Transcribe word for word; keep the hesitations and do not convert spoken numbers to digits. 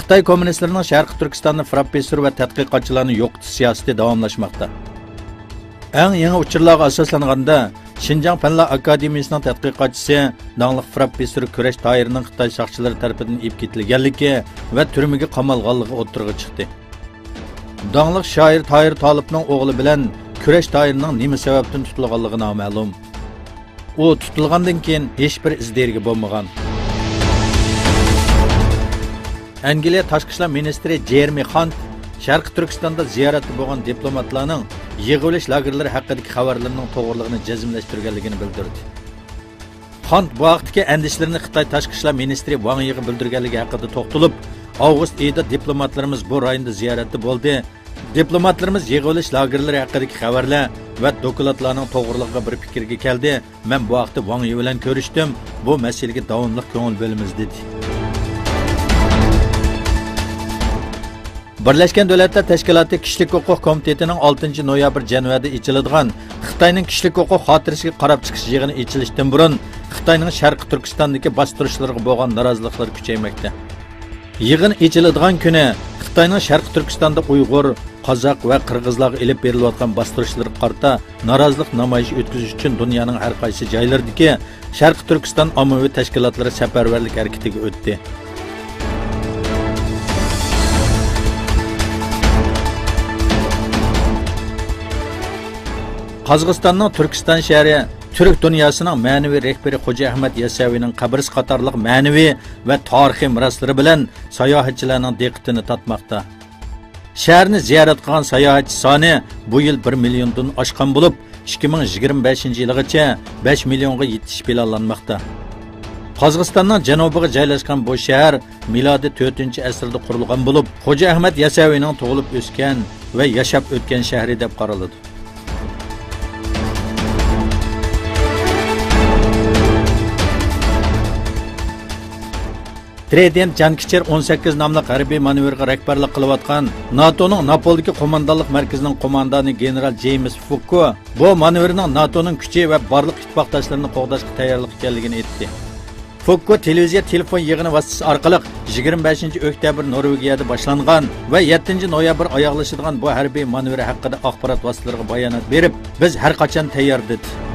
خىتاي كوممۇنىستلىرىنىڭ شەرقىي تۈركىستاندا پروفېسسور ۋە تەتقىقاتچىلارنى يوقىتىش سىياسىتى داۋاملاشماقتا. ئەڭ يېڭى ئۇچۇرلارغا ئاساسلانغاندا، شىنجاڭ پەنلەر ئاكادېمىيىسىنىڭ تەتقىقاتچىسى، داڭلىق پروفېسسور كۈرەش تاھىرنىڭ خىتاي ساقچىلىرى تەرىپىدىن ئېلىپ كېتىلگەنلىكى ۋە تۈرمىگە قامالغانلىقى ئوتتۇرىغا چىقتى. داڭلىق شائىر تاھىر تالىپنىڭ ئوغلى بىلەن كۈرەش تاھىرنىڭ نېمە سەۋەبتىن تۇتۇلغانلىقى نامەلۇم. ئۇ تۇتۇلغاندىن كېيىن ھېچبىر ئىز دېرىكى بولمىغان. ئەنگلىيە تاشقى ئىشلار مىنىستىرى جېرېمى خانت شەرقىي تۈركىستاندا زىيارەتتە بولغان دىپلوماتلارنىڭ يىغىۋېلىش لاگېرلىرى ھەققىدىكى خەۋەرلىرىنىڭ توغرىلىقىنى جەزملەشتۈرگەنلىكىنى بىلدۈردى. خانت بۇ ھەقتىكى ئەندىشىلىرىنى خىتاي تاشقى ئىشلار مىنىستىرى ۋاڭ يىغا بىلدۈرگەنلىكى ھەققىدە توختىلىپ، ئاۋغۇست ئېيىدا دىپلوماتلىرىمىز بۇ رايوندا زىيارەتتە بولدى. دىپلوماتلىرىمىز يىغىۋېلىش لاگېرلىرى ھەققىدىكى خەۋەرلەر ۋە دوكلاتلارنىڭ توغرىلىقىغا بىر پىكىرگە كەلدى. مەن بۇ ھەقتە ۋاڭ يى بىلەن كۆرۈشتۈم. بۇ مەسىلىگە داۋاملىق كۆڭۈل بۆلىمىز، دېدى. بىرلەشكەن دۆلەتلەر تەشكىلاتى كىشىلىك ھوقۇق كومىتېتىنىڭ ئالتىنچى نويابىر جەنۋەدە ئېچىلىدىغان خىتاينىڭ كىشىلىك ھوقۇق خاتىرىسىگە قاراپ چىقىش يىغىنى ئېچىلىشتىن بۇرۇن خىتاينىڭ شەرقىي تۈركىستاندىكى باستۇرۇشلىرىغا بولغان نارازىلىقلىرى كۈچەيمەكتە. يىغىن ئېچىلىدىغان كۈنى خىتاينىڭ شەرقىي تۈركىستاندا ئۇيغۇر، قازاق ۋە قىرغىزلارغا ئېلىپ بېرىلىۋاتقان باستۇرۇشلىرىغا قارىتا نارازىلىق نامايىشى ئۆتكۈزۈش ئۈچۈن دۇنيانىڭ ھەر قايسى جايلىرىدىكى شەرقىي تۈركىستان ئاممىۋى تەشكىلاتلىرى سەپەرۋەرلىك ھەرىكىتىگە ئۆتتى. قازاقىستاننىڭ تۈركىستان شەھىرى تۈرك دۇنياسىنىڭ مەنىۋى رەھبىرى خوجا ئەھمەد يەسەۋىنىڭ قەبرىسى قاتارلىق مەنىۋى ۋە تارىخىي مىراسلىرى بىلەن ساياھەتچىلەرنىڭ دىققىتىنى تارتماقتا. شەھەرنى زىيارەت قىلغان ساياھەتچى سانى بۇ يىل بىر مىليوندىن ئاشقان بولۇپ، ئىككى مىڭ يىگىرمە بەشىنچى يىلىغىچە بەش مىليونغا يېتىش پىلانلانماقتا. قازاقىستاننىڭ جەنۇبىغا جايلاشقان بۇ شەھەر مىلادىي تۆتىنچى ئەسىردە قۇرۇلغان بولۇپ، خوجا ئەھمەد يەسەۋىنىڭ تۇغۇلۇپ ئۆسكەن ۋە ياشاپ ئۆتكەن شەھىرى دەپ قارىلىدۇ. ترېدېنت جانكىچېر ئون سەككىز ناملىق ھەربىي مانېۋىرغا رەھبەرلىك قىلىۋاتقان ناتونىڭ ناپولدىكى قوماندانلىق مەركىزىنىڭ قوماندانى گېنېرال جېيمىس فۇككو بۇ مانېۋىرنىڭ ناتونىڭ كۈچى ۋە بارلىق ئىتتىپاقداشلىرىنى قوغداشقا تەييارلىق ئىكەنلىكىنى ئېيتتى. فۇككو تېلېۋىزىيە تېلېفون يىغىنى ۋاسىتىسى ئارقىلىق يىگىرمە بەشىنچى ئۆكتەبىر نورۋېگىيەدە باشلانغان ۋە يەتتىنچى نويابىر ئاياغلىشىدىغان بۇ ھەربىي مانېۋىر ھەققىدە ئاخبارات ۋاسىتىلىرىغا بايانات بېرىپ، بىز ھەر قاچان تەييار، دېدى.